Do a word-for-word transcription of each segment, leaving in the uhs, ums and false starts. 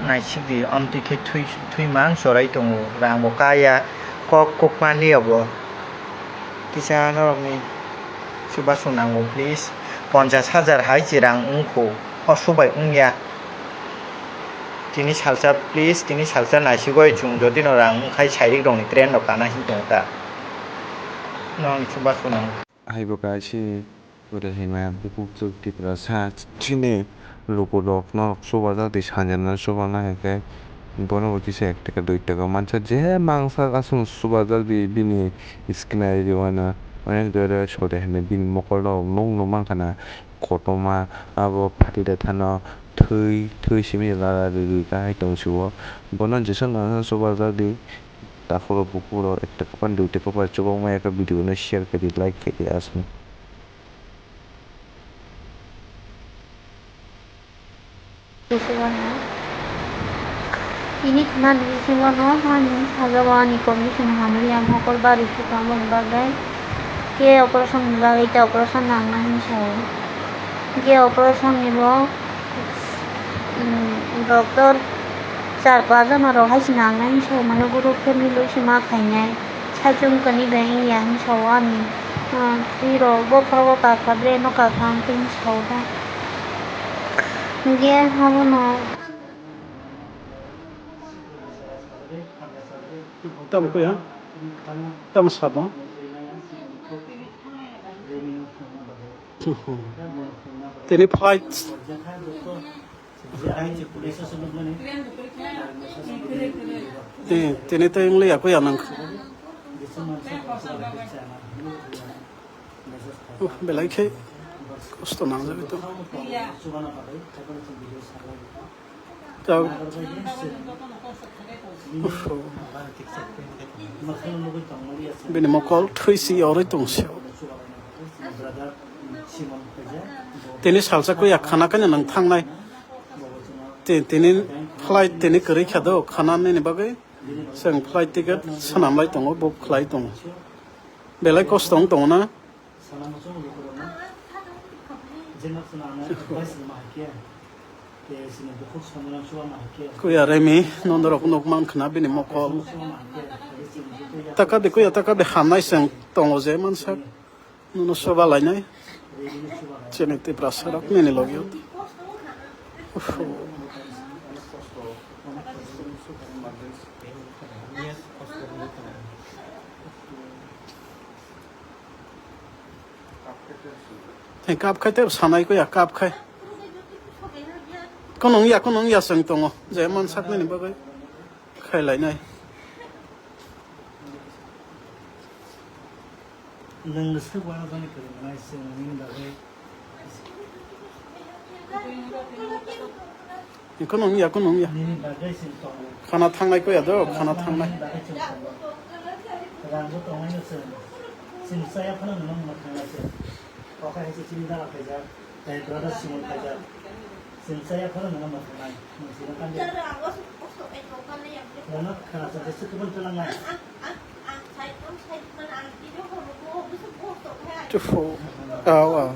Naisik di, amtwi khe thwi, thwi mang chorai tongo, rang bo kaya, kok kukma liya bo. Kisa norokni chubachu nango, please. Ponchash hajar hai se rang wngkho, o subai wngya. Tini salsa, please, tini salsa naisigoi chwng, jodi no rang wngkhai sairik rokni train rok kana hin tong ta. Norokni chubachu nango. Hai bo kaisa pura hwnwi ang bukhuk chwng Tiprasa chini lukurokno chubajak di sanjana chubana hinkhe bono bo kisa ek taka dui taka mansa je mangsa aswk chubajak di bini skin I D o ano onek jora sode hinwi bini mokolno nwng nukmankha na kotorma abo phatida thano thwi thwi simi rara rwrwi kahai tongsiwo bono jeswk nangsa chubajak di takhoro bukhuro ek taka pan dui taka pai chubakma eka video no share khaidi like khaidi aswk. Bisingwano. Tini khwnani bisingwano ani sajagao ani condition hamya, mokol bari sukha, aboni bagwi khe operation ni bagwi ta operation nangna hinwi sao. Khe operation ni bo, um, doctor char pas jona rok hai se nangnai hinwi sao, mane group family se ma khainai. Saichung kani bai wngya hinwi sao ani, ah, twi rok bokhorogo kakha, brain o kakha hwnkhe hinwi sao da. Hwnkhe abono. Tamo kuya? Tamo sabo? Tini flight. Tini, tini tei wng liya kuya nang. Uh, belai khe kosto nangjagwi tong. Tao. Uff. Bini mokol thwi si yorwi tong se. Tini salsa kuya khana kanya nang thangnai. Ti-, tini flight tini kwrwi kha do, khana nini bagwi. Chwng flight ticket swnam lai tongo, book khlai tongo. Belai kosto wng tongo na? Kuya Remi, nondorok nuk man khna bini mokol. Taka de kuya, taka de hamnai chwng tongo je mansak. Nono soba lainai. Chini Tiprasa rok nini logio. Uff. Tei kap khai tei sanai ko ya kap khai. Kono ya, kono ya chwng tongo. Je mansak nini bagwi khai lainai. Nwng swk uanajani kwrwi mwnai, chwng nini bagwi. Eko nung ya, eko nung ya. Nini bagwi chwng tongo. Khana thangnai ko ya do, khana thangnai. Nini bagwi chwng tongo. Rangbo tongnaino chwng. Chwng chaya phano nwng mwthangnaisai. Okai hai se chini dara khaijak. Tei brother Simon khaijak. Chwng chaya phano nwng mwthangnaino. Nwng sino kandi. Wano khana chajak se kubun twlangnai. Tufo. Aw, aw.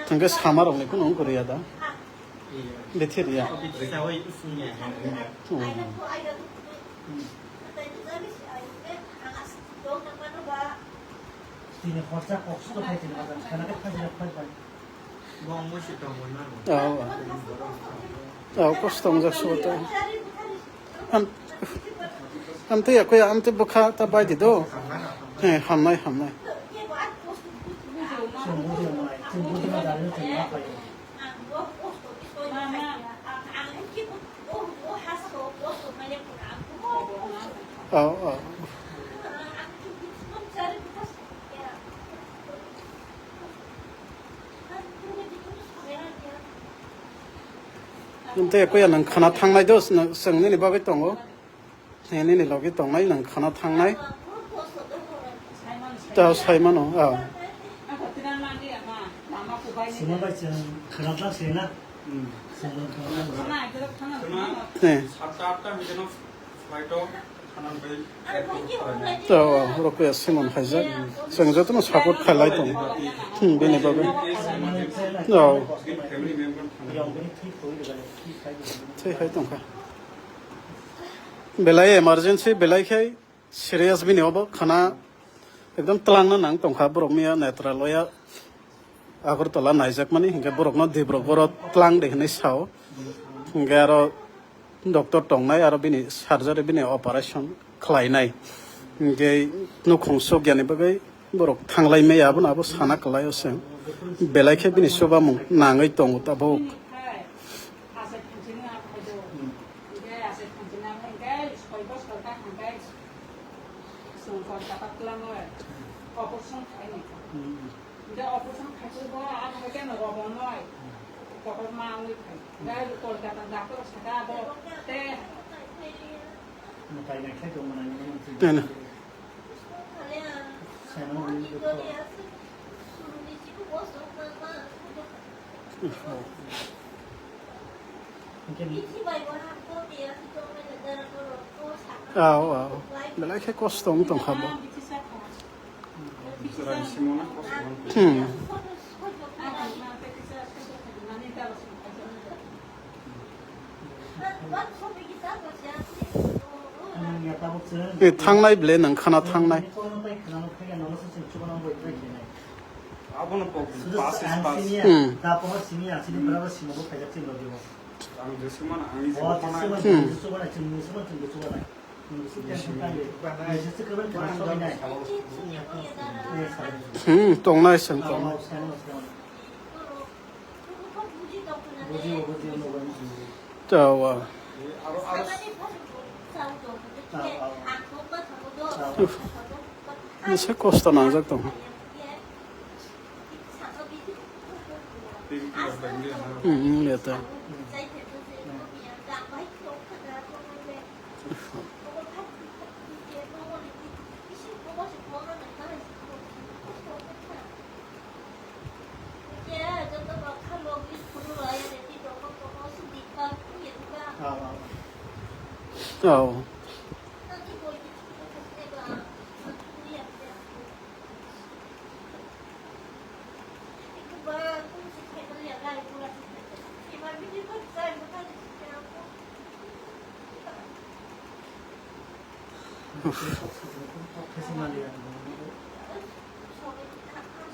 Thangkhe sama rokni kuno wng kwrwi ya da? Bethir ya. Hmm. Tini horsa kok sudo khai tini bazar. Khana khe phajira phai bai. Aw, aw. Aw, kosto wngjak subo ta. Am, amtwi ya, kuya, amtwi bwkha ta bai di do. He, hamnai, hamnai. Aw, aw. Amtwi kuya nang khana thangnai do, chwng nini bagwi tongo. He, nini logi tongnai nang khana thangnai. Ta sai mano, ah. Sima bai chwng khana ta se na. Hmm. He. Satta atta hwnkhe no flight o thanang bai airport o phainai. To, rokya Simon khaijak. Chwng jotono support khailai tongo. Hmm, bini bagwi. Oh. Family member thanai. Thwi hai tongkha. Belai emergency, belai khe serious bini obo khana ekdom twlangna nang tongkha borok miya Netraloya Agartala naijakmani, hinkhe borokno Dibrok boro twlang de hinwi sao. Hinkhe aro doctor tongnai, aro bini surgery, bini operation khlainai. Hinkhe nukhung sukyani bagwi borok thanglai maya, abono abo sana kwlaio se. Belai khe bini chubamung nangwi tongo tabuk. Hwnkhe operation khaikhe bo abo khe no rogonoi. Kotor ma wngwi phai. Hwnkhe Kolkata doctor saka abo te. Mwtai nai khe tong mwnai nai. Tene. Seno wngwi khe. Ao, ao. Belai khe kosto wng tongkha bo. Hmm. Eh, thangnai ble nang khana thangnai. Abono pok pass is pass. Hmm. Ang jesuman ang ni jesuman. Hmm. Hmm, tongnai seng tongnai. Tawa. Nisa kosto nangjak tong. Hmm, hmm, ya ta. Oh.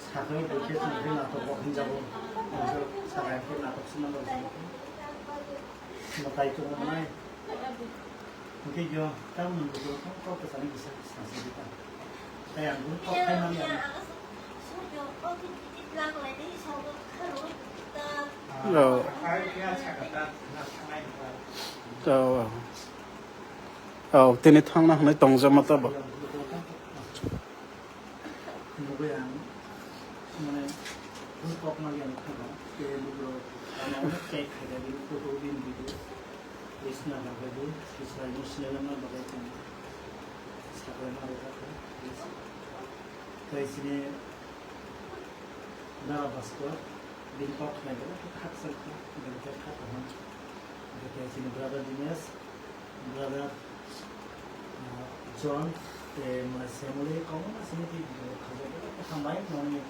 Sakni bwkhe chwng khe natok bo hinjago. Sakni khe natok se manjak. Mwtai chwng manai. Hwnkhe yo tamoni bwkhao kok kwchangni kisa sangsi di ta. Tei ang bo kok khai mani ang. Oh. Oh. Oh, tini thangna hwnwi tongjakma tabok. Nugui ang, mane, bwswk kok mali ang khago, tei lukurok ano onek khe khaida bini photo bini video, tei swnamna bagwi, tei swraino sinai langna bagwi chwng saklaima rwjakha, tei chini Dara Bhaskar, bini kok khnai belai khe khakchang kha, belai khe kha kaham, tei chini brother Dinesh, brother, ah, John, tei mwnai Semoli, kwbangma simi tei video khajak, belai khe hambai, nokni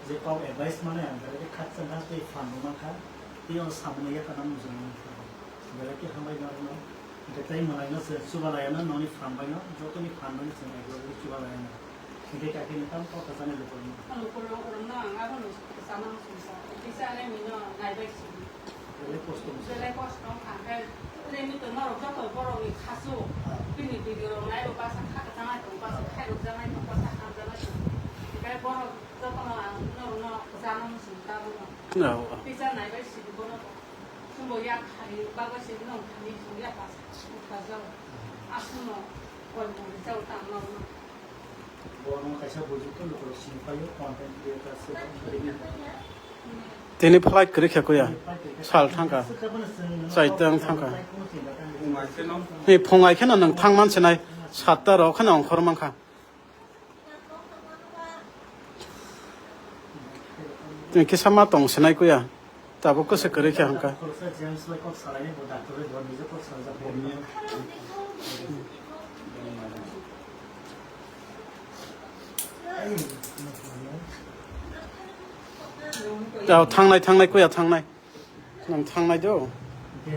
je kok advice mano ang belai khe khakchang kha, tei phan bo mankha, tei o samungni yakarno mujung mankha. Belai khe hambai norokno, hwnkhe tei mwnaino se chubalaiano, nokni phan baino, jotoni phan baino chwng chubalaiano. Hwnkhe kaki ni tam kok kwchangni lukurokno. Lukurok rokno ang abono kwchangma muchungsa. Kisa ani mino naibai sidi. Belai kosto muchung. Belai kosto wngkha hwnkhe, remi to norok joto borokni khasu. Ah. Bini video rok naibo basa kha kwchangma tongo, basa khairokjaknai tongo, basa hamjaknai tongo. Hwnkhe borok jotono ang norokno kwchangma muchungsa abono. Oh. Kisa naibai sidi bono. Chwngbo yak hai bagwi se nwng thani chwng yak basa. Aswkno koi mung rijao tang norokno. Bo ano kaisa bujuk khe lukurok sini paio, content creator se bo. Tini flight kwrwi khe kuya. Sal thangkha. Chaitang thangkha. Ni phungai kheno nwng thang man sinai. Satta rok kheno ongkhor mankha. Tini kisa ma tong sinai kuya. Tabuk kwswk kwrwi khe hwnka. Tao thangnai, thangnai, kuya thangnai. Nang thangnai do. Hmm,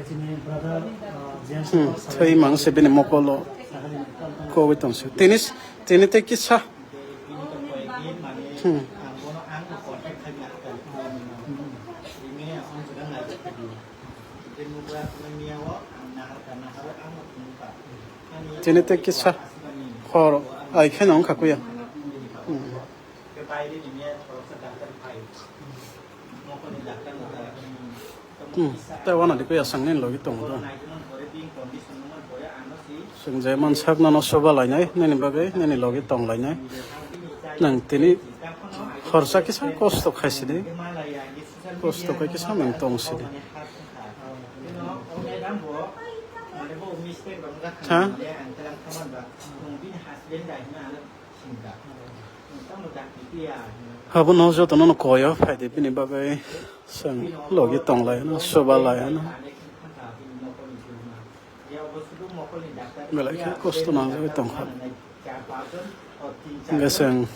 thwi mang se bini mokolo kogwi tong se. Tini, tini tei kisa. Hmm. Tini tei kisa. Hor ai khe nang kha kuya. Hmm. Hmm, tei wana di kuya sang nini logi tongo do. Chwng je mansak nono soba lainai, nini bagwi, nini logi tong lainai. Nang tini horsa kisa kosto khai sidi. Kosto khai kisa nang tong sidi. Ha? Abono jotono no koyo phaidi bini bagwi chwng logi tong lai hwno, soba lai hwno. Belai khe kosto nangjagwi tongkha. Hwnkhe chwng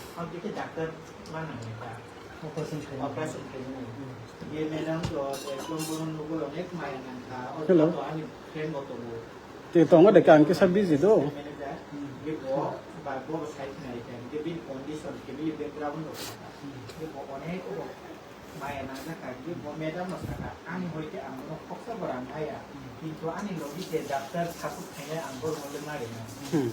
Hello. Tei tongo de, ang kisa busy do. Hmm. Hmm.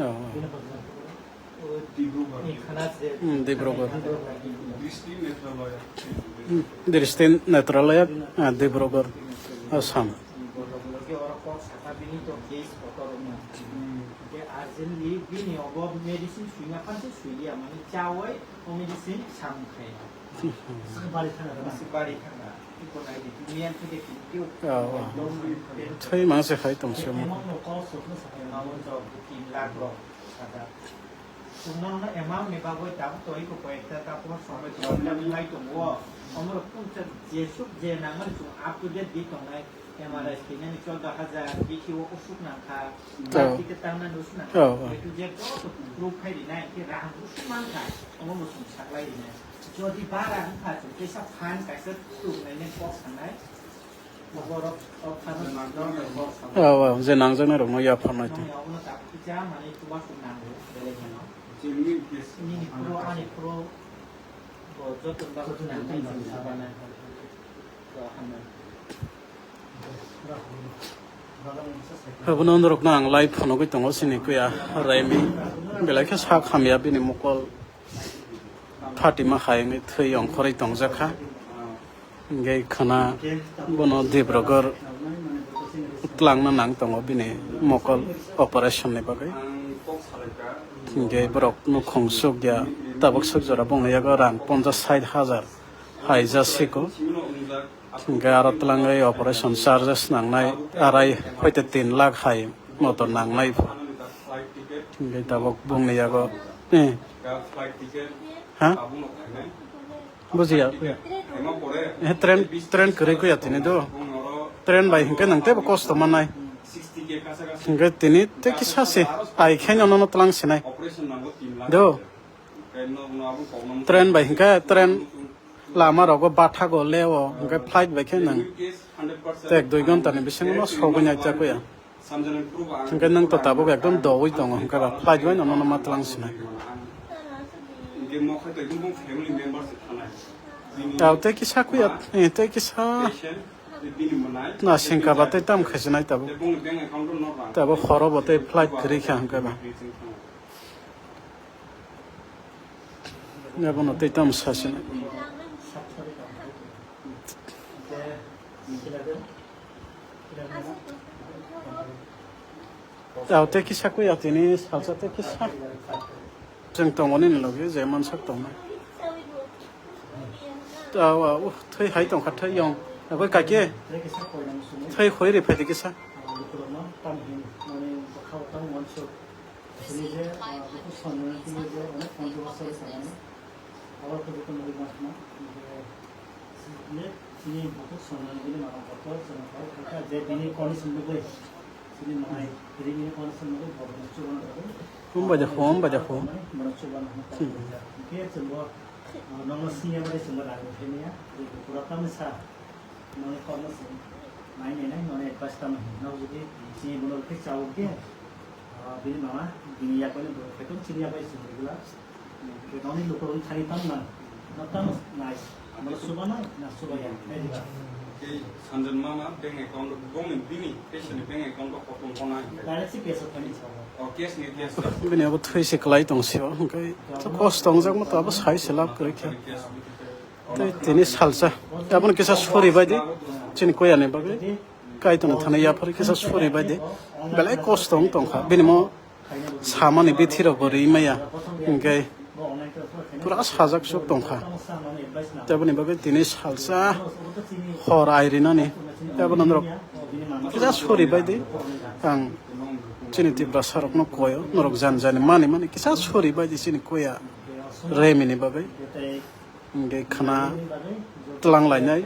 Oh. Hmm, Dibrugarh. Hmm, Dristi Netralaya, ah, Dibrugarh, Assam. Oh, oh. Thwi mang se khai tong se mo. Chwngno no amount ni bagwi tabuk twi ko koi ekta ta por somoi problem wngwi tongo. Omorok tungsa jesuk je nangmani chwng up to date di tongnai. M R I khainani chordo hajar, B T O usuk nangkha, Oh. Ticket tangnani usuk nangkha. Oh, oh. A to Z joto proof khai rinai, khe rang usuk mankha, omo bo chwng saklai rinai. Jodi bara wngkha, chwng teisa fine kaisa tubunai nai kok sanai. Oh, oh, je nangjaknai rokno yapharnai tong. Abono norokno ang live phunugwi tongo, chini kuya Remi belai khe sak hamya, bini mokol phatima hai wngwi thwi ongkhorwi tongjakha. Hingke khana bono Dibrugarh twlangna nang tongo bini mokol operation ni bagwi. Hingke borok nukhung sukya, tabuk suk jora bongni yago rang ponchash sait hajar hai ja siko. Hingke aro twlangwi operation charges nangnai arai hoite tin lakh hai moto nangnai pho. Hingke tabuk bongni yago, eh. Ha? Bujiya. Eh, train, train kwrwi kuya tini do. Train bai hinkhe nang teibo kosto mannai. Hinkhe tini tei kisa se ai khe nono twlang sinai. Do. Train bai hinkhe train lama rogo bathago leo hinkhe flight bai khe nang tek dui ghonta ni bisingo no sogwi nai cha kuya. Hingke nwng to tabuk ekdom dogwi tongo, hingke ba flight bai nono ma twlang sinai. Tao tei kisa kuya, eh, tei kisa na singka ba tei tam khasinai tabuk. Tabuk horo bo tei flight kwrwi kha hingke ba. Abono tei tamo sasinai. Tao tei kisa kuya tini salsa tei kisa. Chwng tongo nini logi je mansak tongnai. Tao, uh, thwi hai tongkha thwi yong. Aboi kake. Thwi khoi ri phaidi kisa. Tini je, ah, bukhuk swnamnani tini je onek controversy sanani, abo khe bukhuk nugwi ma khna, je, je, tini bukhuk swnamnani bini mama kotor chwng kok kha je bini condition nugwi, Hum bai de hum, hum bai de hum. Hwnkhe chwngbo, ah, nono siniya bai chwngbo rang rwphai maya, pura tamni sa, nono kokno swng nai nai nai, nono advice tamo hino, nok jodi chini bono khe chao khe, ah, bini mama, bini yakoino bo khe tong chini yabai chwng regular. Tei sanjwk mama bank account, bongni bini, pesini bank account o koplong kono hai. Direct si cash o thani sa. O, cash ni cash. Bini abo thwi se kwlai tong sio, hwnkhe kosto wngjak ma to abo sai se lab kwrwi khe. Tei tini salsa, aboni kisa sori bai di, chini koya ni bagwi, kaitona thani yaphari kisa sori bai di, belai kosto wng tong kha, bini mo samani bithi rok bo ri maya, hwnkhe pura sajak sok tong kha. Taboni bagwi tini salsa hor ai rinani, taboni norok kisa sori bai di. Ang chini Tiprasa rokno koyo, norok jan jani mani mani kisa sori bai di chini koya Remini bagwi. Hwnkhe khna tlang lainai.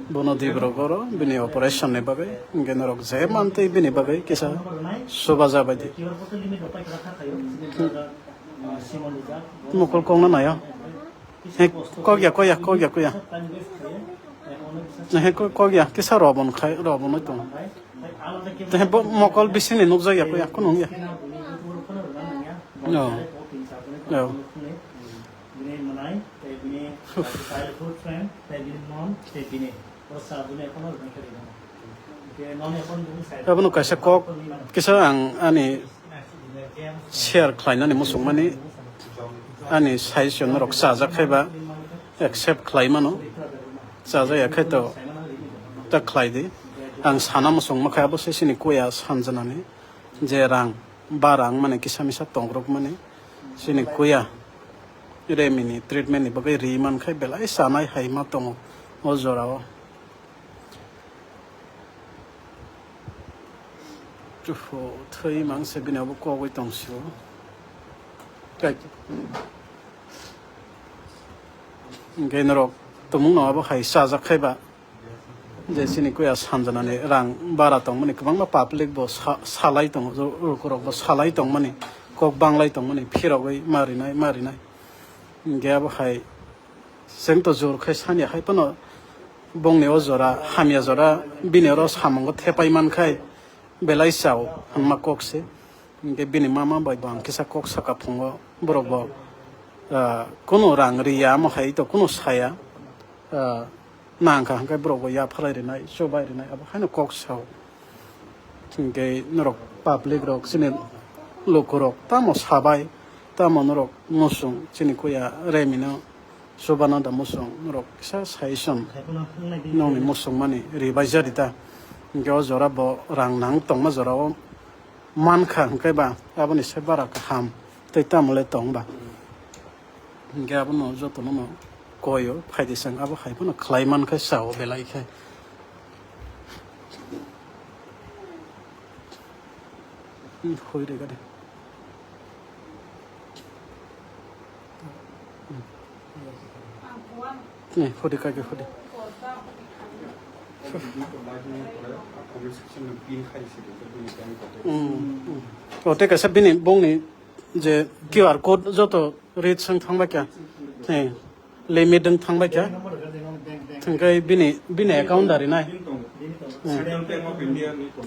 Bono Dibrugarh o bini operation ni bagwi. Hwnkhe norok je mantwi bini bagwi kisa subaja bai di. Mokol kok no naio. He kok ya, kok ya, kok ya, kok ya. He kok, kok ya, kisa robon khai, robon oi tongo. He bo mokol bisini nukjak ya, kok ya, kunu ya. No. No. Bini mwnai, tei bini childhood friend, tei bini mom, tei bini. O sa bini ekhono rwna khe rwna. Hwnkhe nono ekhono bini side. Abono kaisa kok, kisa ang ani share khlainani muchungmani, ani suggestion rok chajak khai ba accept khlai mano, chajak ya khai to ta khlai di. Ang sana muchungma khe abo se chini kuya sanjanani je rang, ba rang mane kisa misa tongrok mani chini kuya. Remini treatment ni bagwi ri man khai belai sanai hai ma tongo o jora o. Tuhu thwi mang se bini abo kogwi tong sio. Kai-, hwnkhe norok tumung no abo hai sajak khai ba. Je chini kuya sanjanani rang bara tongmani kwbangma public bo sa-, salai tongo, lukurok bo salai tongmani, kok banglai tongmani, phirogwi ma rinai, ma rinai. Hwnkhe abo hai chwng to jor khai sani hai phano bongni o jora, hamya jora, bini oro samungo thepai man khai belai chao hwnma kok se. Hwnkhe bini mama bai bo ang kisa kok saka phungo, borok bo, ah, kunu rang riya, amo hai to kunu saya, ah, nang kha hwnkhe borok bo yaphalai rinai, chubai rinai, abo haino kok sao. Hwnkhe norok public rok, chini lukurok tamo sabai, tamo norok muchung chini kuya Remino. Subana da muchung norok kisa suggestion nongni muchung mani ribai jadi ta. Hwnkhe o jora bo rang nang tongma jora o mankha hwnkhe ba aboni se bara kaham tei tamo le tong ba. Hwnkhe abono jotono no koyo phaidi chwng abo hai phano khlai mankhe chao belai khe. Hmm, hoi re gade. Ni, hodi kage hodi. Hmm, hmm. O, tei kaisa bini bongni je Q R code joto rate swng thangbai kha. Ni, limit wng thangbai kha. Thangkai bini, bini account dari nai. Hmm.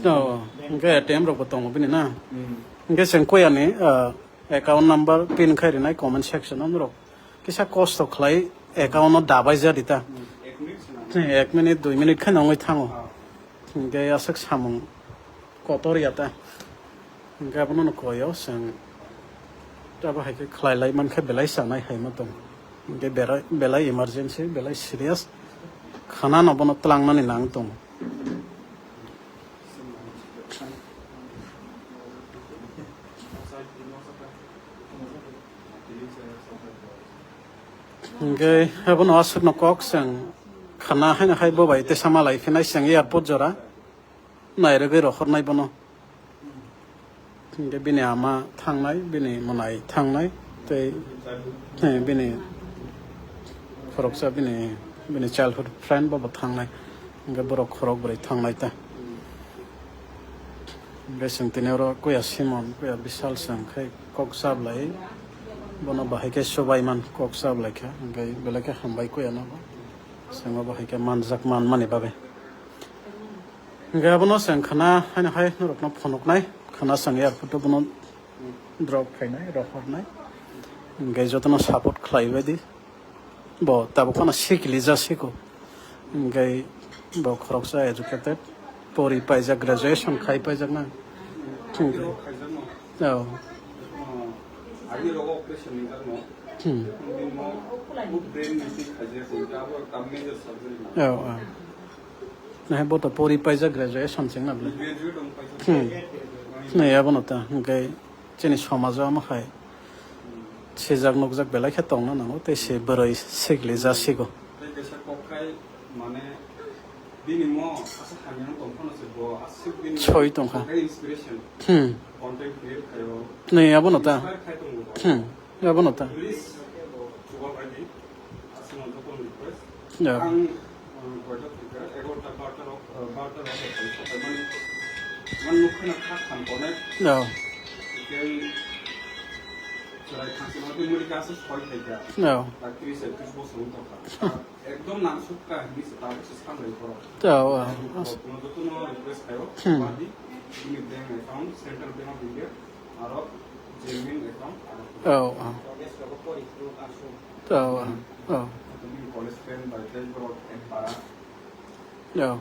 O, hwnkhe A T M rok bo tongo bini na. Hwnkhe chwng koyani, ah, account number pin khai rinai comment section o norok. Kisa kosto khlai account no dabai jadi ta. Hmm, ek minute, dui minute khe nongwi thango. Hwnkhe aswk samung kotor ya ta. Hwnkhe abono no koyo chwng. Abo hai khe khlai lai man khe belai chanai hai ma tong. Hwnkhe berai, belai emergency, belai serious. Khana no bono tlangnani nang tong. Hwnkhe abono aswkno kok chwng khana haino hai bo bai tesa ma lai phinai chwng airport jora nairwgwi rohornai bono. Hwnkhe bini ama thangnai, bini mwnai thangnai, tei, eh, bini khoroksa bini, bini childhood friend bo bo thangnai. Hwnkhe borok khorok bwrwi thangnai ta. Hingke chwng tini oro kuya Simon, kuya Bishal chwng khe kok chablai, bono bahai khe chubaiman kok chablaikha, hingke belai khe hambai kuya no, chwng o bahai khe manjak manmani bagwi. Hingke abono chwng khwna haino hai norokno phunuknai, khwna chwng airport o bono drop khainai, rohornai, hingke jotono support khlaibaidi. Bo tabuk phano sikili jasiko. Hingke bo khoroksa educated, pori paijak, graduation khai paijak na. Hingke. Oh. Hmm. Oh, oh. Nahai bo to pori paijak, graduation chengna bwle. Hmm. Nai abono ta, hingke. Chini somajo omo hai sijak nukjak belai khe tongna nango, tei se bwrwi sikli jasigo. Tei kaisa kok khai, mane, bini mo asa hamya wng tong phano se bo aswk bini soi tongkha. Kok khai inspiration. Hmm. Content create khai o. Nei, abono ta. Inspire khai tongo bo. Hmm. Abono ta. Please, chuba bai di. Aswk no joto ni request. Ya. Ang, um, koita thika, egarota barta rok, uh, barta rok, uh, sopai mani, man nukha na kha khan konek. Ya. Tei chwrai thangsi mati muri kasa soi thaika. Ya. Ta tris ekris bosor wng tongkha. Ekdom nang sukha hinwi se tabuk se samrai borok. Ya, ya. Borok no joto no request khayo. Hmm. Badi, ini bank account, Central Bank of India, aro genuine account, aro. Ya, ya. Ya, ya. Ya. Ya.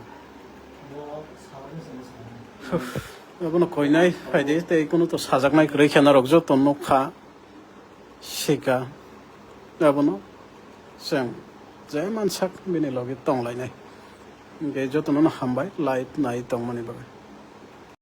Abono koinai phaidi, tei kunu to sajaknai kwrwi khe norok joto nukha, sika. Abono chwng je mansak bini logi tonglainai. Hingke jotono no hambai, live nai tongmani bagwi.